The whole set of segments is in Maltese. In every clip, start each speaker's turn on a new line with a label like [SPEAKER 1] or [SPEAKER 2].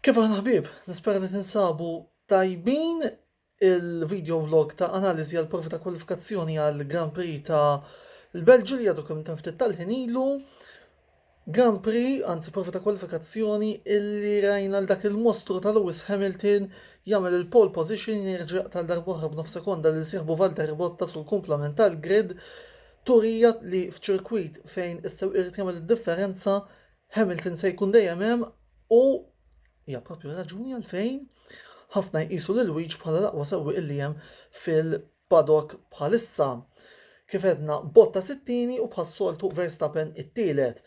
[SPEAKER 1] Kif aħna ħbieb, nispera li tinsabu tajbin il-video vlog ta' analiżi għal provi ta' kwalifikazzjoni għal Grand Prix ta' l-Belġu li għadu kemm ftit tal-ħin ilu. Grand Prix, anzi prova ta' kwalifikazzjoni illi rajna l dak il-mostru ta' Lewis Hamilton jagħmel il-pole position jerġa' tal darb'oħra b'nof sekonda lil sieħbu Valtteri Bottas u l-kumplament tal-grid turija li f'ċirkwit fejn is-sewwieq irid jagħmel id-differenza Hamilton se jkun dejjem hemm u hija propju raġuni għalfejn ħafna jqisu lil Luigi bħala l-aqwa sewwieq illi hemm fil paddock bħalissa. Kif għedna, Bottas it-tieni u bħas-soltu Verstappen it-tielet.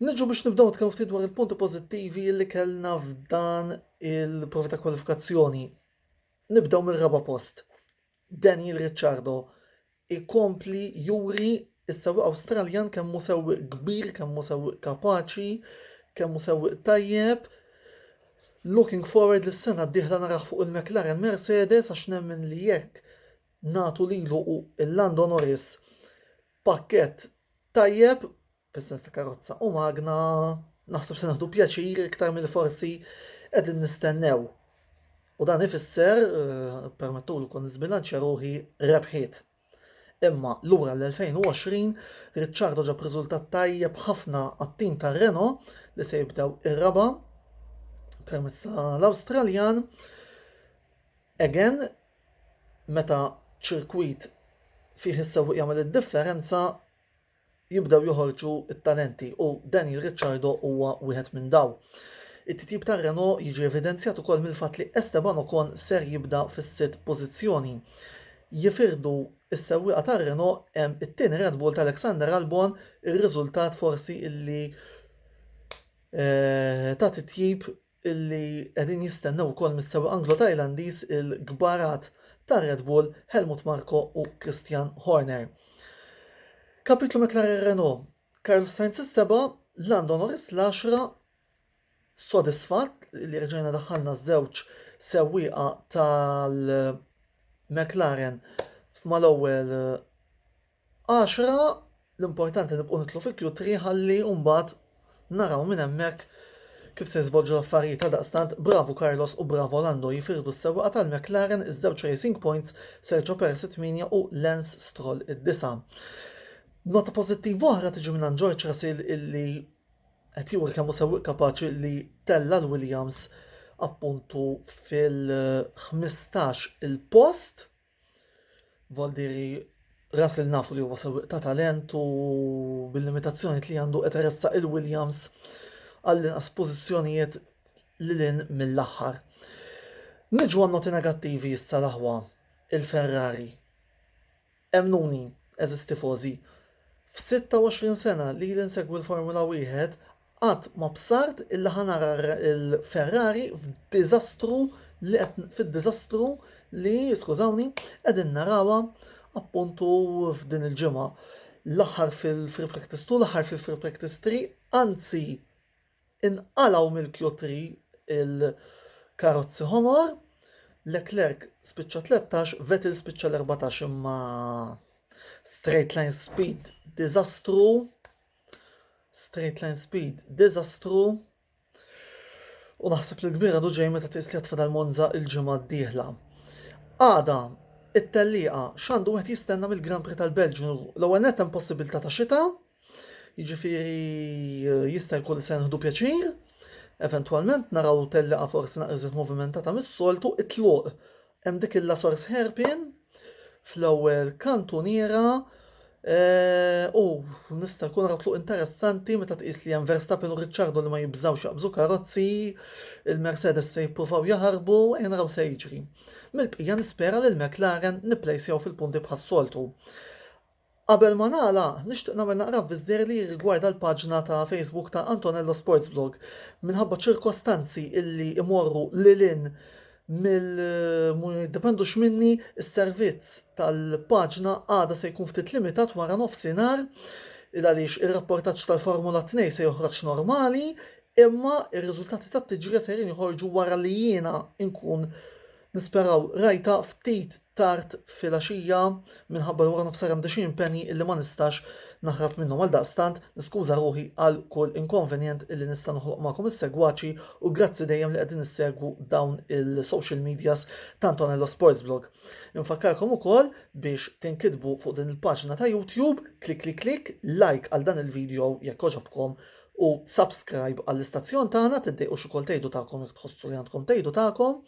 [SPEAKER 1] Niġu biex nibdew nitkellmu ftit dwar il-punti pożittivi li kellna f'dan il-provi ta' kwalifikazzjoni. Nibdew mir-raba' post. Daniel Ricciardo ikompli juri is-sewwieq Awstraljan kemm hu sewwieq kbir, kemm hu sewwieq kapaċi, kemm hu sewwieq tajjeb. Looking forward li s-sena d-dieħla narah fuq il-McLaren Mercedes għax nemmen li jekk nagħtu lilu u l-Lando Norris pakkett tajjeb fis-sens ta' karozza u magna naħseb se naħdu pjaċir iktar milli forsi qegħdin nistennew. U dan ifisser, eh, permettulu kon niżbilanċja ruħi, rebħiet. Imma lura l-2020, Ricciardo ġab riżultat tajjeb ħafna għat-tim ta' Renault li se jibdew ir-raba' permezz tal-Awstraljan. Again, meta ċirkwit fih is-sewwieq jagħmel id-differenza, jibdew joħorġu t-talenti u Daniel Ricciardo huwa wieħed minn dawn. It-titjib ta' Renault jiġi evidenzjat ukoll mill-fatt li Esteban Ocon ser jibda fis-sitt pożizzjoni. Jifirdu s-sewwieqa ta' Renault hemm it-tieni Red Bull ta' Alexander Albon, ir-riżultat forsi illi eh, ta' titjib illi qegħdin jistennew ukoll mis-sewwieq Anglo-Tajlandiż il-kbarat ta' Red Bull Helmut Marko u Christian Horner. Kapitlu McLaren Renault, Carlos Sainz is-seba', Lando Norris l-għaxra, sodisfatt li rġajna daħħalna żewġ sewwieqa tal-McLaren f'mal-ewwel Għaxra, l-importanti nibqgħu nidħlu fi Q3 ħalli mbagħad naraw minn hemmhekk kif se jiżvolġu l-affarijiet. Għaldaqstant, bravu Carlos u bravo Lando jifirdu s-sewwieqa tal-McLaren iż-żewġ Racing Points, Sergio Perez it-tmienja u Lance Stroll id-disa'. Nota pożittiva oħra tiġi mingħand George Russell illi qed juri kemm hu sewwieq kapaċi li tella' l-Williams appuntu fil-15 il-post. Voldiri Russell nafu li huwa sewwieq ta' talent u bil-limitazzjonijiet li għandu qed iressaq il-Williams għall-inqas pożizzjonijiet lil hinn mill-aħħar. Niġu għan-noti negattivi issa l-aħwa, il-Ferrari. Emmnuni, għeżież tifożi, f'26 sena li ili nsegwi l-Formula Wieħed Qatt ma bsart illi ħa nara l-Ferrari f'diżastru li qed fid-diżastru li, skużawni, qegħdin narawha appuntu f'din il-ġimgħa. L-aħħar fil-Free Practice 2, l-aħħar fil-Free Practice 3, anzi inqalgħu mill-Q3 il-karozzi ħomor, Leclerc spiċċa 13, Vettel spiċċa l-14 imma straight line speed diżastru. Straight line speed, diżastru. U naħseb li l-kbir għadu ġej meta tqis li għad fadal Monza il-ġimgħa d-dieħla. Għada, it-tellieqa, x'għandu wieħed jistenna mill-Grand Prix tal-Belġju? L-ewwel nett hemm possibilità ta' xita, jiġifieri eh, jista' jkun li se nieħdu pjaċir. Eventwalment naraw tellieqa forsi naqra iżjed movimentata mis-soltu, it-tluq Hemm dik il-La Source Hairpin fl-ewwel kantuniera eh, u nista' jkun raw tluq interessanti meta tqis li hemm Verstappen u Ricciardo li ma jibżgħux jaqbżu karozzi, il-Mercedes se jippruvaw jaħarbu, ejja naraw se jiġri. Mill-bqija nispera li l-McLaren nipplejsjaw fil-punti bħas-soltu. Qabel ma nagħlaq, nixtieq nagħmel naqra avviż żgħir li jirrigwarda l-paġna ta' Facebook ta' Antonello Sports Blog. Minħabba ċirkostanzi illi imorru lil hinn mill ma jiddependux minni, is-servizz tal-paġna għada se jkun ftit limitat wara nofsinhar il għaliex ir-rapportaġġ tal-Formula 2 se joħroġ normali, imma r-riżultati tat-tiġrija sejrin joħorġu wara li jiena nkun. Nisperaw rajta ftit tard filgħaxija minħabba li wara nofsinhar għandi xi impenji illi ma nistax naħrab minnhom għaldaqstant niskuża ruħi għal kull inkonvenjent illi nista' noħloq magħkom is-segwaċi u grazzi dejjem li qegħdin issegwu dawn il-social medias ta' Antonello Sports Blog. Infakkarkom ukoll biex tinkitbu fuq din il-paġna ta' YouTube, klik klik klik, like għal dan il-video jekk għoġobkom u subscribe għall-istazzjon tagħna, tiddejqux ukoll tgħidu tagħkom jekk tħossu li għandkom tgħidu tagħkom.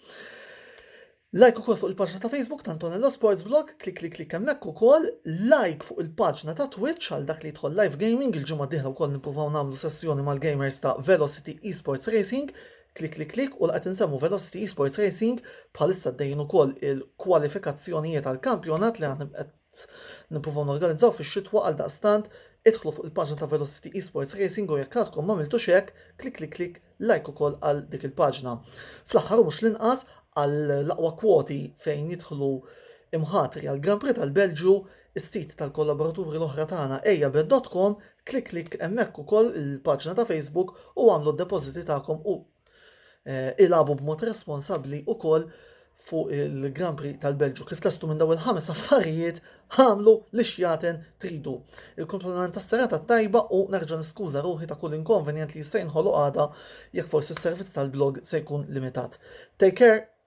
[SPEAKER 1] Like ukoll fuq il-paġna ta' Facebook ta' Antonello Sports Blog, klik klik klik hemmhekk ukoll, like fuq il-paġna ta' Twitch għal dak li jidħol live gaming, il-ġimgħa d-dieħla wkoll nippruvaw nagħmlu sessjoni mal-gamers ta' Velocity Esports Racing, klik klik klik u qed insemmu Velocity Esports Racing bħalissa għaddejjin ukoll il-kwalifikazzjonijiet għall-kampjonat li aħna qed nippruvaw norganizzaw fix-xitwa għaldaqstant idħlu fuq il-paġna ta' Velocity Esports Racing u jekk għadkom m'għamiltux hekk, klik klik klik like ukoll għal dik il-paġna. Fl-aħħar u mhux l-inqas għal l-aqwa kwoti fejn jidħlu imħatri għal Grand Prix tal-Belġju, is-sit tal-kollaboraturi l-oħra tagħna ejjabet.com, klik klik hemmhekk ukoll il-paġna ta' Facebook u għamlu d-depożiti tagħkom u eh, ilagħbu b'mod responsabbli ukoll fuq il-Grand Prix tal-Belġu. Kif tlestu minn daw il-ħames affarijiet, ħamlu li xjaten tridu. Il-komplement tas-serata tajba u nerġa' niskuża ruħi ta' kull inkonvenjent li jista' jinħoloq għada jekk forsi s-servizz tal-blog se jkun limitat. Take care!